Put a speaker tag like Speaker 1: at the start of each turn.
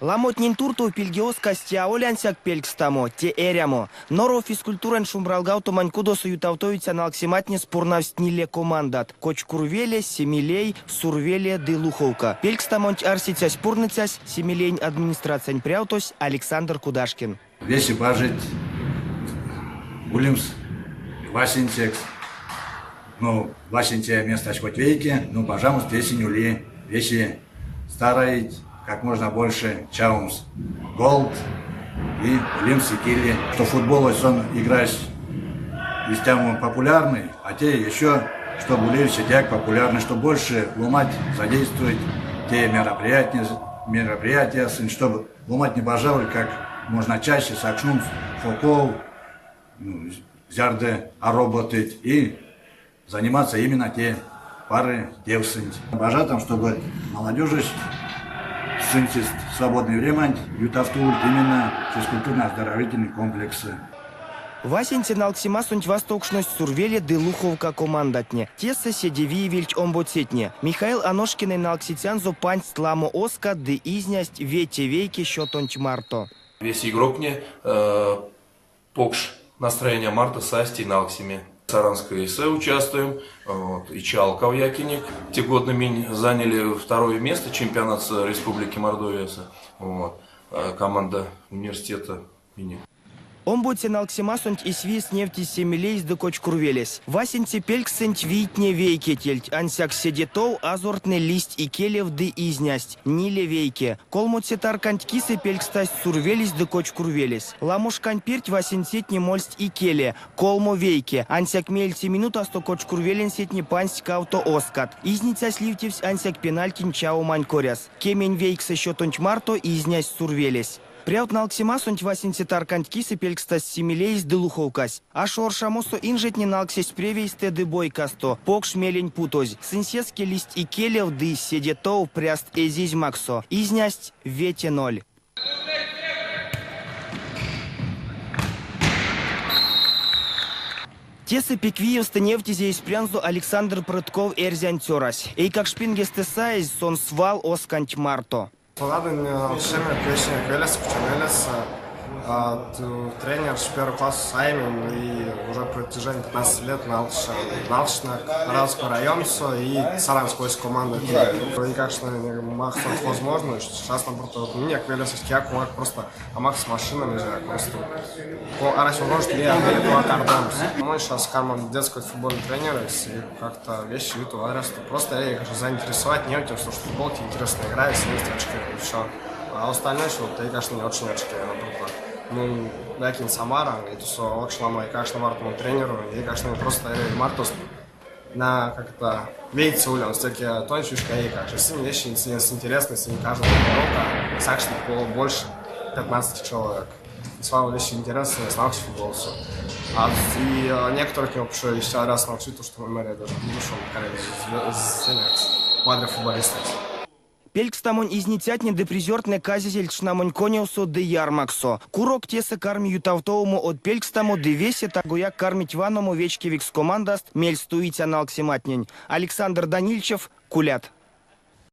Speaker 1: Ламотнень туртов пильгеоскась те аволь ансяк пелькстамо, те эрямо. Норов физкультурань шумбралгавтомань кудосо ютавтовиця налксематнес пурнавсть ниле командат, Кочкурвеле, Семилей, Сурвеле ды Луховка. Пелькстамонть арсицясь-пурныцясь, Семилеень администрациянь прявтось Александр Кудашкин.
Speaker 2: Весе бажить улемс васенцекс. Ну, васенце местась хоть вейке, но бажамс весень ули, весе стараить как можно больше чавомс голт и улемс икеле. Что футболось сон игрась истямо популярный, а те еще, чтобы улевсь седеяк популярный, чтобы больше ломать, задействовать те мероприятия, мероприятия, чтобы ломать не бажаволь, как можно чаще сакшномс фоков, ну, зярдо работать и заниматься именно те пары тевсэнть. Бажатам, чтобы молодежись сынст свободное времянть ютавтовольть именно физкультурно-оздоровительные комплексы.
Speaker 1: Васенце налксемасонть вастовкшность Сурвеле ды Луховка командатне. Тесэ седе виевельть омбоцетне. Михаил Аношкинэнь налксицянзо пансть ламо оскат ды изнясть вете-вейке счётонть марто.
Speaker 3: Весе игроктне покш настроения марто састь и налксеме. Саранскойсэ участвуем, вот, и Чалков якинек. Те годны минь заняли второе место чемпионат Республики Мордовия. Вот, команда университета минек.
Speaker 1: Омбоце налксемасонть эсь виест невтизь Семилеесь ды Кочкурвелесь. Васенце пелькссэнть вийтне вейкетельть, ансяк седе тов азортнэ лиссть икелев ды изнясть, ниле вейке. Колмоце тарканть кисэ пелькстасть Сурвелесь ды Кочкурвелесь. Ламо шкань перть васенцетне мольсть икеле, колмо вейке, ансяк меельце минутасто Кочкурвеленсетне пансть кавто оскат. Изницясь ливтевсь ансяк пенальтинь чавомань коряс. 9-9 счётонть марто изнясь Сурвелесь. Прявт налксемасонть васенце тарканть кисэ пелькстасть Семилеесь ды Луховкась. Ашо оршамосо инжетне налксесть превейстэ ды бойкасто, покш мелень путозь. Сынь сеске лиссть икелев ды седе тов пряст эзизь максо. Изнясть вете-ноль. Тесэ пек виевстэ невтизе эсь прянзо Александр Прытков эрзянь цёрась. Эйкакшпингестэ саезь сон свал осканть марто.
Speaker 4: Поладынь налксеме Песня велес, Куча Тренер с первого класса саимим и уже протяжении 15 лет налксинек Саранского районсо и Саранской команда. И, конечно, максот возможность. Сейчас, наоборот, минек велесэ кияк просто а макс машина нельзя просто арась возможность лия ардомс. Мы сейчас карман детской футбольный тренер, и как-то вещи юту Просто я их заинтересовать не тем, что футбол тебе интересно играет, с очки, и все. А остальное, что вот, я, конечно, не очень очки, например. Ну, якинь Самара, и то, что очень ламо, и, конечно, Марту тренеру, и, конечно, просто Мартус на как-то видите улемс, теке тонь шишка и как же. Сынь вещи интересны, сынь каждая тренировка, сакшны по больше 15 человек. Свал вещи интересные, знал футбол все. А и некоторых я вообще еще раз научил, то, что мы даже душу вадря футболистов.
Speaker 1: Пелькстамонь изницятне ды призёртнэ казезельть шнамонь конёвсо ды ярмаксо. Курок тесэ карми ютавтовомо од пелькстамо ды весе тагояк кармить ваномо вечкевикс командаст мельстуиця налксематнень. Александр Данильчев, Кулят.